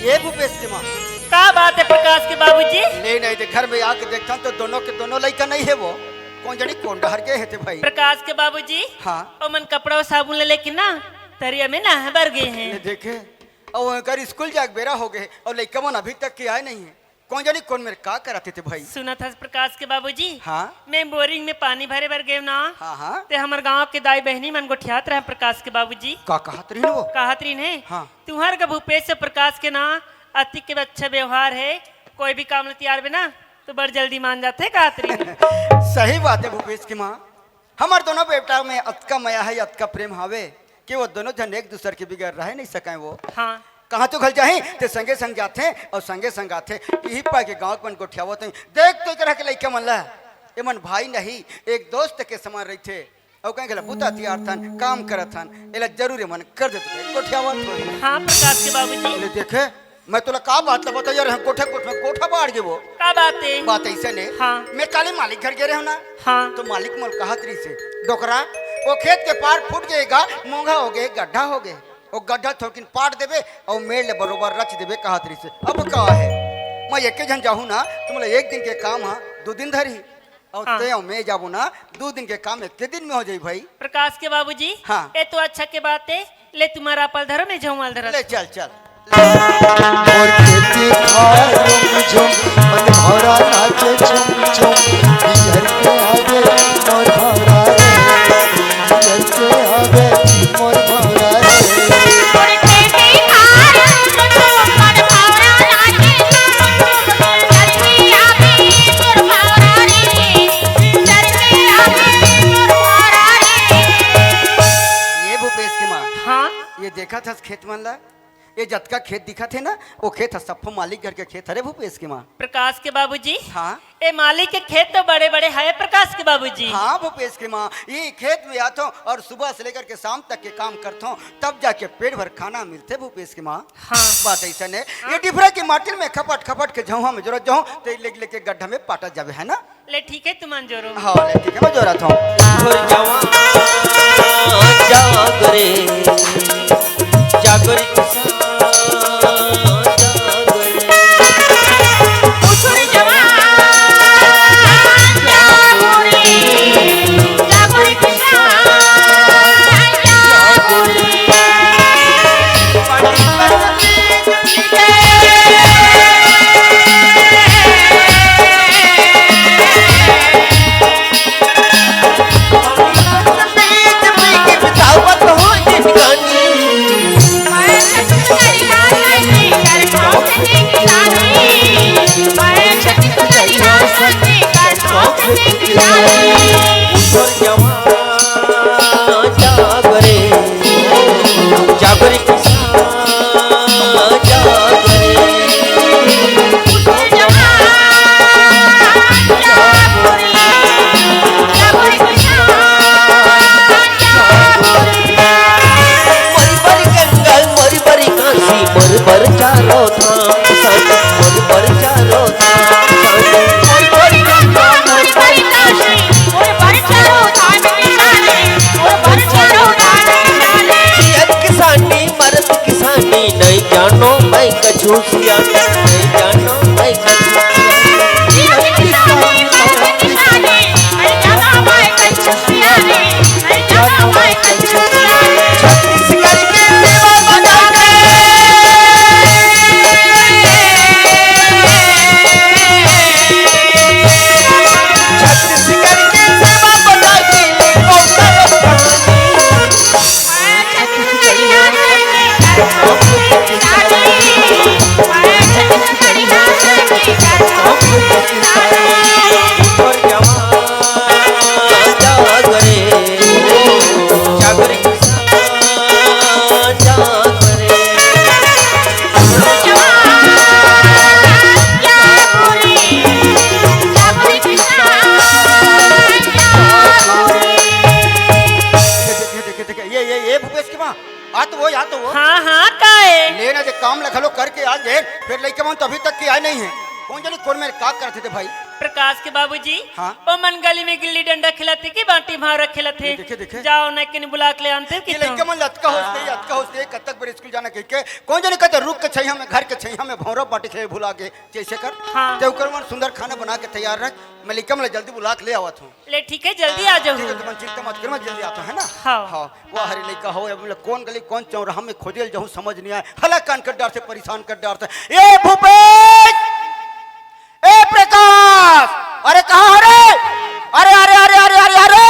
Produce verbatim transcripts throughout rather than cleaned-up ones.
ए भूपेश के माँ। का बात हे प्रकाश के बाबूजी? ले नहीं दे, घर में आके देखथन तो दोनों के दोनों लइका नहीं हे वो। कोन जनी कोन डहर गे हे ते भाई? प्रकाश के बाबूजी। हाँ। ओमन कपड़ा अउ साबुन ले लेके ना तरिया में नहाए बर गे हे। ले देखे, अउ ओकर स्कूल जाए के बेरा हो गे हे अउ लइका मन अभी तक के आए नहीं हे। कोन जनी कोन मेर का करत हे ते भाई? सुनत हस प्रकाश के बाबूजी? हाँ। मैं बोरिंग में पानी भरे बर गेंव ना। हाँ, हाँ। ते हमर गांव के दाई बहिनी मन गोठियात रहे प्रकाश के बाबूजी। का कहत रहिन वो? कहत रहिन हे, हाँ। तुंहर का भूपेश अउ प्रकाश के ना अतिक के अच्छा व्यवहार हे, कोई भी काम ले तियारबे ना तो बड़ जल्दी मान जाथे, कहत रहिन। सही बात हे भूपेश के माँ, हमर दोनों बेटा में अतका मया हे, अतका प्रेम हावे कि वो दोनों झन एक दूसर के बिगर रहे नहीं सकय वो। हाँ। कहाँ तो घर जाही ते संगे संग जाथे अउ संगे संग आथे। इही पाय के गाँव के मन गोठियावत हे। देख तो एकरा के लइका मन ला, एमन भाई नहीं, एक दोस्त के समान रहिथे। अउ कहीं गेला बुता तियारथन, काम करत हन, एला जरूर एमन कर देथे, गोठियावत होही। हाँ प्रकाश के बाबूजी। ले देखे, मैं तोला का बात ला बतावँव यार, हम गोठा गोठा गोठा बाढ़ गे वो। का बात हे? बात अइसे ने, हाँ। मैं काली मालिक घर गे रहेंव ना, हाँ। तो मालिक मोला कहत रहिसे, "डोकरा, वो खेत के पार फूट गे गा, मोंघा हो गे, गड्ढा हो गे, वो गड्ढा थोकिन पाट देबे अउ मेड़ ले बरोबर रच देबे," कहत रहिसे। अब का हे, मैं एके झन जाहूँ ना, तो मोला एक दिन के काम हा दू दिन धरही। अउ हाँ। तें अउ मैं जाबो ना, दू दिन के काम एके दिन में हो जाही भाई। प्रकाश के बाबूजी, हाँ। ए तो अच्छा के बात हे, ले तुम्हर आपल धरो, मैं झउमल धरत। ले चल, चल। मोर खेती खार रुम झुम, मन भौरा नाचे झुम झुम, बिहर के आगे मोर भौरा रे, बिहर के आगे मोर भौरा रे। ये भूपेश के माँ, हाँ। ये देखत हस खेत मन ला, ये जतका खेत दिखत हे ना, वो खेत ह सफा मालिक घर के खेत हरे भूपेश के माँ। प्रकाश के बाबूजी, हाँ। ए मालिक के खेत तो बड़े बड़े हे प्रकाश के बाबूजी। हाँ भूपेश के माँ, ये खेत में आथों अउ सुबह से लेकर के शाम तक के काम करथों, तब जाके पेट भर खाना मिलथे भूपेश के माँ। हाँ। बात अइसन हे, हाँ। ये डिफरा के माटी में खपट खपट के झउहा में जोरत जाहूँ, ते लेके लेके गड्ढा में पाटत जाबे, है ना? ले ठीक हे, तुमन जोरो। हाँ, ले ठीक हे, मैं जोरत हँव। घोर जवान जाग रे, जाग रे किसान जाग रे। घोर जवान जाग रे, जाग रे किसान जाग रे। मोर बर गंगा, मोर बर काशी, मोर बर चारों धाम, मोर बर चारों धाम। मोर बर गंगा, मोर बर काशी, मोर बर चारों धाम। जियत किसानी, मरत किसानी, नहीं जानो मैं कछु सियानी, नहीं जानो मैं कछु सियानी। छत्तीसगढ़ के सेवा बजा के। छत्तीसगढ़ के सेवा बजा के। देखे, देखे, देखे, ये, ये, ये भूपेश के माँ, आ तो वो, आ तो वो। हाँ, हाँ, का हे? ले ना, जे काम ल घलो करके आ जे, फेर लइका मन तो अभी तक के आए नहीं हे। कोन जनी कोन मेर का करत हे ते भाई? प्रकाश के बाबूजी, हाँ? ओ मन गली में गिल्ली डंडा खेलत हे कि बांटी भांवरा खेलत हे? देखे, देखे। जाओ न, किन बुला के ले आनते हो कि ये लइका मन लतका होस दे, लतका होस दे, कतक बेर स्कूल जाना कहिके, कौन जाने कहते रुख के छैया में, घर के छैया में भौंरा बांटी खेले भुला के, जैसे कर। हाँ। ते ओकर मन सुंदर खाना बना के तैयार रख, मैं लइका मन ला जल्दी बुला के ले आवत हूँ। ले ठीक है, जल्दी आ जाओ। ठीक है, तुमन चिंता मत कर, मैं जल्दी आता हूँ, है ना? हाँ। हाँ, वाह रे लइका हो, अब मैं कौन गली कौन चौराहा में खोजे ल जाऊँ, समझ नहीं आए। हला कान कर डार से परेशान कर डार से। ए भूपेश, ए प्रकाश, अरे कहाँ हो रे? अरे, अरे, अरे, अरे, अरे, अरे!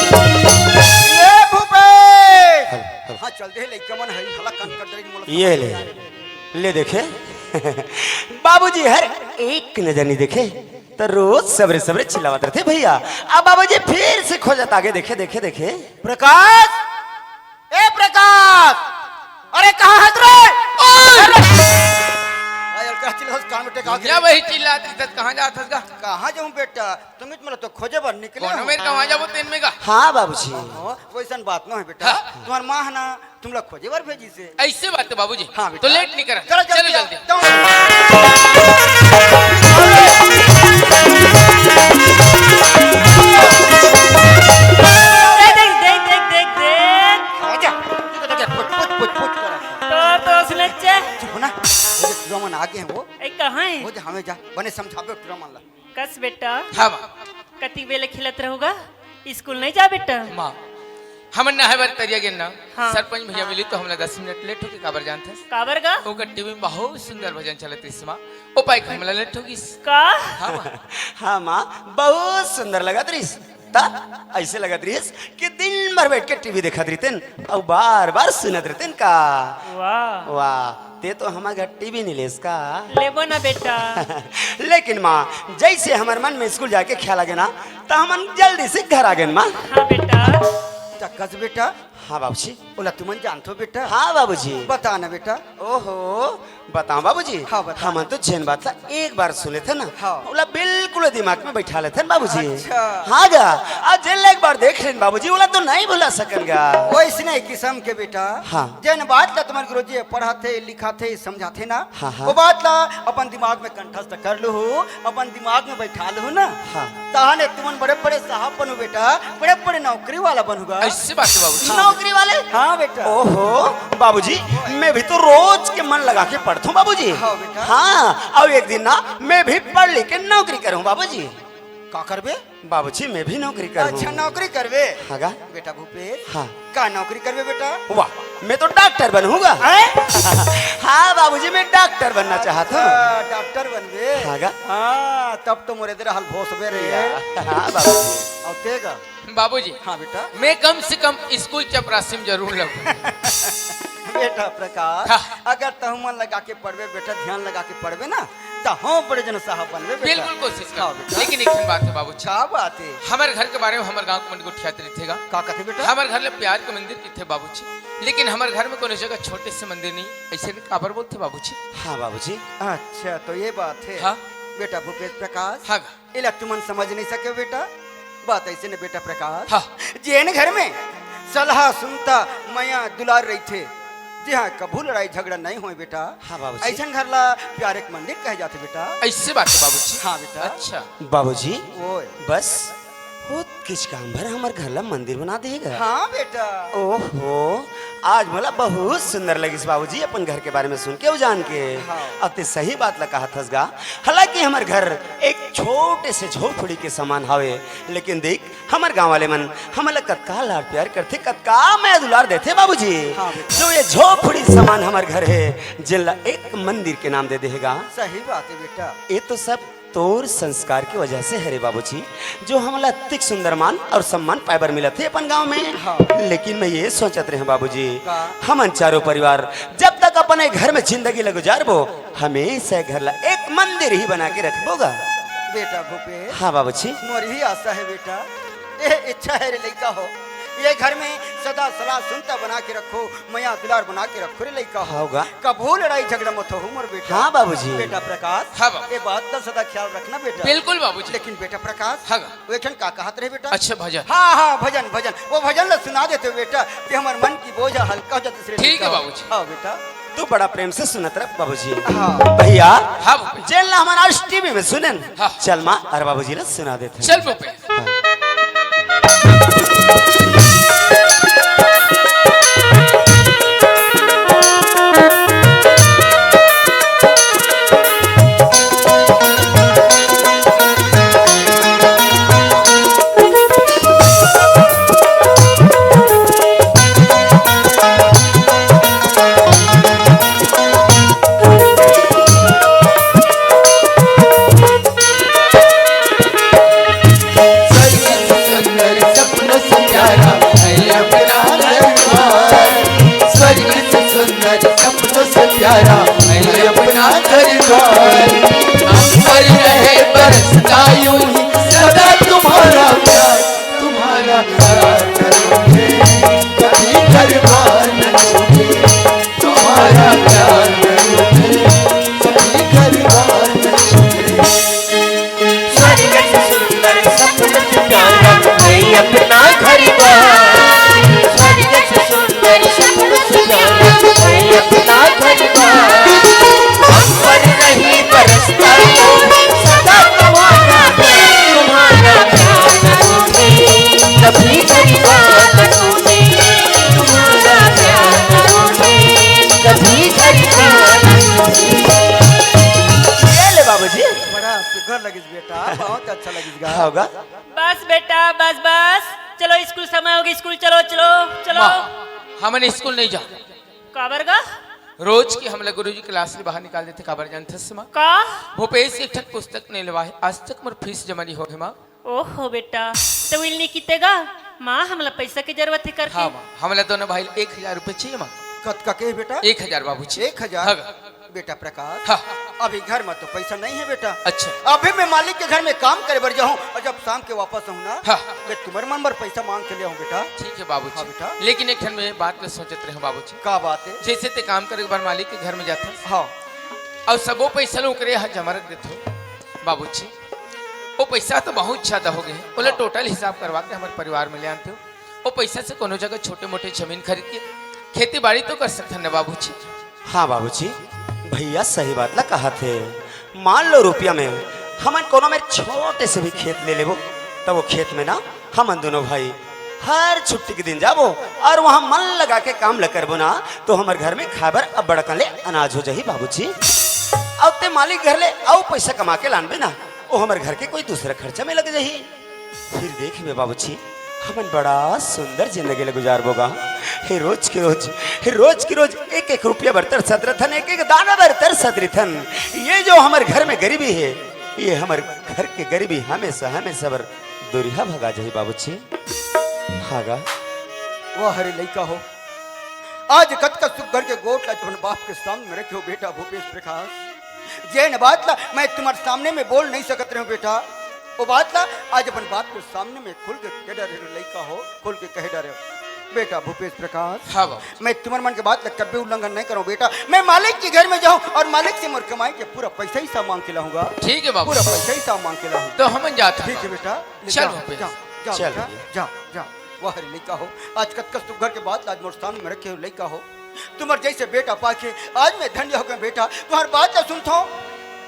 ये भूपेश! हाँ, चल दे, लइका मन है, हला कान कर दे, मोला ये ले, ले देखे। बाबूजी हर एक नजर नहीं देखे, तो रोज सबरे सबरे चिल्लावत रहते भैया। अब बाबूजी फिर से खोजत आगे, देखे, देखे, देखे। प्रकाश, ए प्रकाश, अरे कहाँ हस रे? ओए! अरे! भाई, अलका चिल्ला, कान में टेका के। या वही चिल्लात रही, कहाँ जात हस गा? कहाँ जाऊँ बेटा? तुम इत मतलब तो खोजे बर निकले कोनो हो। मेर कहाँ जाबो तेन में गा? हाँ बाबूजी। ओ, वैसन बात न है बेटा। हाँ? तुम्हार माँ है ना, तुम लोग खोजे बर भेजी से। ऐसे बात तो बाबूजी। हाँ बेटा। तो लेट नहीं करा। चलो चलो जल्दी आओ। जल्दी। जाओ। देख, देख, देख, देख, देख। आ जा। देखो, देखो, पुट, पुट, पुट, पुट करा। तो, तो सुनत चे। चुप ना। वो जो टुरा मन आगे हैं वो। ए, कहाँ है? वो जो हमें जा, बने समझाबे टुरा मन ला। कस बेटा। हाँ, माँ। कति बेले खेलत रहूगा? स्कूल नहीं जा बेटा? माँ, हमन नहाए बर तरिया गेन ना। हाँ। सरपंच भैया मिली तो हमला दस मिनट लेट होके काबर जानथस? काबर गा? ओकर टीवी में बहुत सुंदर भजन चलत रहिस माँ। ओ पाई के हमला लेट हो गिस। का? हाँ, माँ। हाँ, माँ, बहुत सुंदर लगत रहिस। त ऐसे लगत रहिस कि दिन भर बैठ के टीवी देखत रहितेन अउ बार-बार सुनत रहितेन का। वाह। वाह, ते तो हमर घर टीवी नहीं लेस का। लेबो ना बेटा। लेकिन माँ, जैसे हमर मन में स्कूल जाके ख्याल आ गे ना, त हमन जल्दी से घर आ गेन माँ। हाँ बेटा। त कस बेटा। हाँ बाबूजी। ओला तुमन जानथो बेटा? हाँ बाबूजी। बता ना बेटा। ओहो, बताओ बाबूजी। हाँ, बता। हमन तो जेन बात ला एक बार सुने थे ना, हाँ। ओला बिल्कुल दिमाग में बैठा लेथे ना बाबूजी। अच्छा। हाँ गा, आज जेन ला एक बार देख लेन बाबूजी, ओला तो नहीं भुला सकन गा। वैसने किस्म के बेटा, हाँ। जेन बात ला तुम्हारे गुरुजी पढ़ाथे, लिखाथे, समझाथे ना, हाँ, हाँ। वो बात ला अपन दिमाग में कंठस्थ कर लूहू, अपन दिमाग में बैठा लूहू ना। हाँ। तहाने तुमन बड़े-बड़े साहब बनहू बेटा, बड़े-बड़े नौकरी वाला बनहू गा। ऐसे बात है बाबूजी। नौकरी वाले? हाँ बेटा। ओहो, बाबूजी, मैं भी तो रोज के मन लगा के पढ़ता हूँ बाबूजी। हाँ बेटा। हाँ, अब एक दिन ना मैं भी पढ़ लिख के नौकरी करूँ बाबूजी। का करबे? बाबूजी, मैं भी नौकरी करूँ। अच्छा, नौकरी करबे? हाँ गा। बेटा भूपेश। हाँ। का नौकरी करबे बेटा? वाह, मैं तो डॉक्टर बनूंगा। हैं? हाँ बाबूजी, मैं डॉक्टर बनना चाहता हूँ। अच्छा, डॉक्टर बनबे? हाँ गा। हाँ, तब तो मोरे दे रहल भोसबे रही है। हाँ बाबूजी। और तेगा? बाबूजी, हाँ बेटा। मैं कम से कम स्कूल चपरासी में जरूर लगूँ। बेटा प्रकाश, हाँ। अगर तहु मन लगा के पढ़बे बेटा, ध्यान लगा के पढ़बे ना, त हम बड़े जन साहब बनबे बेटा। बिल्कुल कोशिश कर। हाँ बेटा। लेकिन एक ठन बात है बाबूजी। का बात है? हमर घर के बारे में हमर गांव के मन गोठियात रहिथे गा। का कथे बेटा? हमर घर ले प्यार के मंदिर कथे बाबूजी, लेकिन हमर घर में कोनो जगह छोटे से मंदिर नहीं, ऐसे नहीं काबर बोलथे बाबूजी? हाँ बाबूजी। अच्छा, तो ये बात है। हाँ। बेटा भूपेश प्रकाश। हाँ गा। एला तुमन समझ नहीं सके बेटा, बात ऐसे ने बेटा प्रकाश। हाँ। जेन घर में सलाह सुनता, मया दुलार रहिथे, जिहाँ कभू लड़ाई झगड़ा नहीं होय बेटा, हाँ बाबूजी। ऐसन घर ला प्यारे के मंदिर कहे जाथे बेटा। ऐसे बात है बाबूजी। हाँ बेटा। अच्छा। बाबूजी, ओए। बस बहुत किच काम भर हमर घर ला मंदिर बना देगा। हाँ बेटा। ओहो, आज मोला बहुत सुंदर लगिस बाबूजी अपन घर के बारे में सुन के अउ जान के। हाँ। अब ते सही बात ला कहत हस गा। हालांकि हमर घर एक छोटे से झोपड़ी के समान हवे, लेकिन देख, हमर गांव वाले मन हमला कतका लाड़ प्यार करथे, कतका मया दुलार देथे बाबूजी। हाँ बेटा। जो ये झोपड़ी समान हमर घर है, जेला एक मंदिर के नाम दे देहे गा। सही बात है बेटा। ये तो सब तोर संस्कार के वजह से हरे बाबूजी, जो हमला अतिक सुंदर मान अउ सम्मान पाए बर मिलत हे अपन गांव में। हाँ। लेकिन मैं ये सोचत रहे बाबूजी, का? हमन चारों परिवार जब तक अपन ए घर में जिंदगी ल गुजारबो, हमेशा ए घर ला एक मंदिर ही बना के रखबो गा। बेटा भूपेश, हाँ बाबूजी। मोर ही आशा है बेटा, ए, इच्छा हे रे लइका हो, ये घर में सदा सलाह सुनता बना के रखो, मया दुलार बना के रखो रे लइका हो। होगा। कभू लड़ाई झगड़ा मत हो मोर बेटा। हाँ बाबूजी। बेटा प्रकाश, हाँ बाबू। ये बात का सदा ख्याल रखना बेटा। बिल्कुल बाबूजी। लेकिन बेटा प्रकाश, हाँ। वो एक ठन का कहत रहे बेटा? अच्छा भजन। हाँ, हाँ, भजन, भजन। वो भजन ला सुना देते हो बेटा, कि हमर मन की बोझ हल्का हो जाते। ठीक है बाबूजी। हाँ बेटा। तू बड़ा प्रेम से सुनत रह बाबूजी। हाँ। भैया, हाँ बाबू। जेन ला हमन आज टीवी में सुनेन, हाँ। चल माँ, अरे बाबूजी ला सुना देते हैं। चल बाबू। स्वर्ग से सुंदर सपनों से प्यारा है अपना घर द्वार। स्वर्ग से सुंदर सपनों से प्यारा है अपना घर द्वार। हम पर रहे बरसता यूं ही सदा तुम्हारा प्यार, तुम्हारा प्यार करोगे, कभी घर बार न लोगे, तुम्हारा प्यार करोगे, कभी घर बार न लोगे। स्वर्ग से सुंदर सपन से प्यारा है अपना घर बार। स्वर्ग से सुंदर सपन से प्यारा है अपना घर बार। हम पर नहीं बरसता यूं सदा तुम्हारा प्यार, तुम्हारा प्यार न टूटे, कभी घर बार न टूटे, तुम्हारा प्यार न टूटे, कभी घर बार न टूटे। ये ले बाबूजी। बड़ा सुघर लगिस बेटा, बहुत अच्छा लगिस गा। होगा। बस बेटा, बस, बस। चलो, स्कूल समय होगे, स्कूल चलो, चलो, चलो। माँ, हमन स्कूल नहीं जा। काबर गा? रोज के हमला गुरुजी क्लास ले बाहर निकाल देथे, काबर जानथस माँ? का? भूपेश एक ठन पुस्तक नहीं लेवा हे, आज तक मोर फीस जमा नहीं होगे माँ। ओहो बेटा, तो विल नहीं कीते गा? माँ, हमला पैसा के जरूरत हे करके। हाँ माँ, हमला दोनों भाई एक हजार रुपये चाहिए माँ। कतका के बेटा? एक हजार बाबूजी। एक हजार? हाँ। बेटा प्रकाश, हाँ। अभी घर में तो पैसा नहीं है बेटा। अच्छा। अभी मैं मालिक के घर में काम करे बर जाहूँ और जब शाम के वापस आऊँ ना, हाँ। मैं तुम्हारे मन बर पैसा मांग के ले आऊँ बेटा। ठीक है बाबूजी। हाँ बेटा। लेकिन एक ठन मैं बात ल सोचत रहे हूँ बाबूजी। का बात है? जैसे ते काम करे बर मालिक के घर में जाथस। हाँ। और सबो पैसा ल ओकरे यहाँ जमा रख देथो बाबूजी। वो पैसा तो बहुत ज्यादा हो गए, ओला हाँ। टोटल हिसाब करवा के हमारे परिवार में ले आनते हो। वो पैसा से कोनो जगह छोटे मोटे जमीन खरीद के खेती बाड़ी तो कर सकथन ना बाबूजी। हाँ बाबूजी, भैया सही बात ला कहत हे। मान लो रुपया में हमन कोनो में छोटे से भी खेत ले लेबो, तब वो खेत में ना हमन दोनों भाई हर छुट्टी के दिन जाबो और वहाँ मन लगा के काम ल करबो ना, तो हमर घर में खाए बर अब्बड़ अकन ले अनाज हो जाही बाबूजी। अब ते मालिक घर ले अउ पैसा कमा के लानबे ना, वो हमर घर के कोई दूसरा खर्चा में लग जाही। फिर देखबे बाबूजी, हमन बड़ा सुंदर जिंदगी ल गुजारबो गा। हे रोज के रोज, हे रोज के रोज एक एक रुपया बर तरसत रथन, एक एक दाना बर तरसत रथन। ये जो हमर घर में गरीबी हे, ये हमर घर के गरीबी हमेशा, हमेशा बर दुरिहा भगा जाही बाबूजी। हाँ गा। वाह रे लइका हो, आज कतका सुग्घर के गोठ ला अपन बाप के सामने में रखे हो बेटा भूपेश प्रकाश। जेन बात ला मैं तुम्हारे सामने में बोल नहीं सकत रहे हूँ बेटा, वो बात ला आज अपन बाप के सामने में खुल के कह डरे हो लइका हो, खुल के कह डरे हो। बेटा भूपेश प्रकाश, हाँ बाबू। मैं तुम्हारे मन के बात ला कभी उल्लंघन नहीं करूँ बेटा। मैं मालिक के घर में जाऊँ और मालिक से मोर कमाई के पूरा पैसा ही सब मांग के लाऊंगा। ठीक है बाबू। पूरा पैसा ही सब मांग के लाऊंगा। तो हमन जात हन। ठीक है बेटा, ले चल जाओ, भूपेश। जाओ, जाओ चल बेटा, भैया। जाओ, जाओ। वाह रे लइका हो, आज कतका सुग्घर के बात ला आज मोर सामने में रखे हो लइका हो। तुम्हार जैसे बेटा पाके आज मैं धन्य हो गए बेटा, तुम्हार बात ला सुनत हूँ।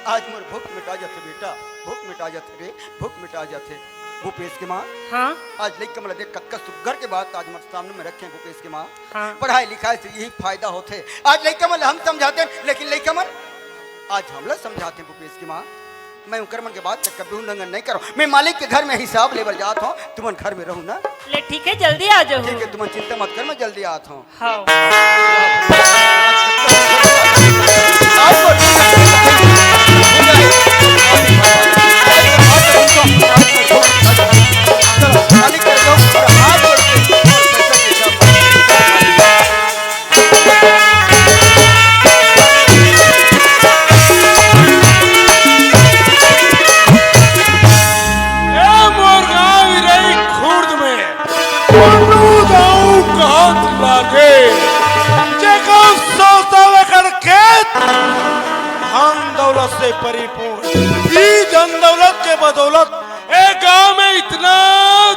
आज मोर भूख मिटा जाथे बेटा, भूख मिटा जाथे रे, भूख मिटा जाथे। भूपेश के माँ, हाँ? आज लइका मन ला देख कतका सुग्घर के बात आज मोर सामने में रखे हैं भूपेश के माँ। हाँ। पढ़ाई लिखाई से यही फायदा होथे। आज लइका मन ला हम समझाते हैं, लेकिन लइका मन आज हमला समझाते हैं भूपेश के माँ। मैं उनकर मन के बात ला कभी उल्लंघन नहीं करूँ। मैं मालिक के घर में हिसाब ले बर जात हूँ, तुमन घर में रहू ना। ले ठीक है, जल्दी आ जाओ। ठीक है, तुमन चिंता मत कर, मैं जल्दी आत हूँ। हाँ। ए मोर गाँव रही खुर्द परिपूर्ण। ई धन दौलत के बदौलत ए गांव में इतना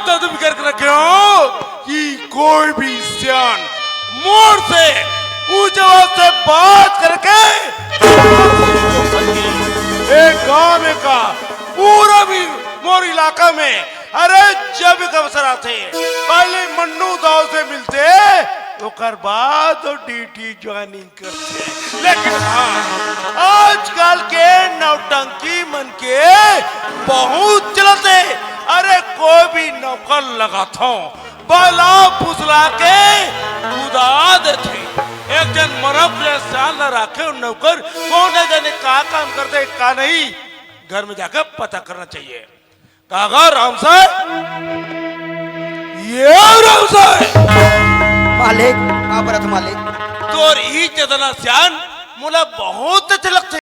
ददम करके रखे हो कि कोई भी सियान मोर से ऊंचे आवाज से बात करके ए गांव में का पूरा भी मोर इलाका में, अरे, जब एक अवसर आथे, पहले मन्नू दाव से मिलथे, ओकर बाद तो ड्यूटी ज्वाइनिंग करथे। लेकिन हाँ, आजकल के नौटंकी मन के बहुत चलत हे। अरे, कोई भी नौकर लगाथो, बला फुसला के कुदा देथे। एक जन मरब ले सियान ला राखे नौकर, कोन जाने का काम करथे, का नहीं, घर में जाके पता करना चाहिए। कागा राम साय, ये राम साय। मालिक, का बरत मालिक? तोर ई चेतना सियान मोला बहुत अच्छा लगथे।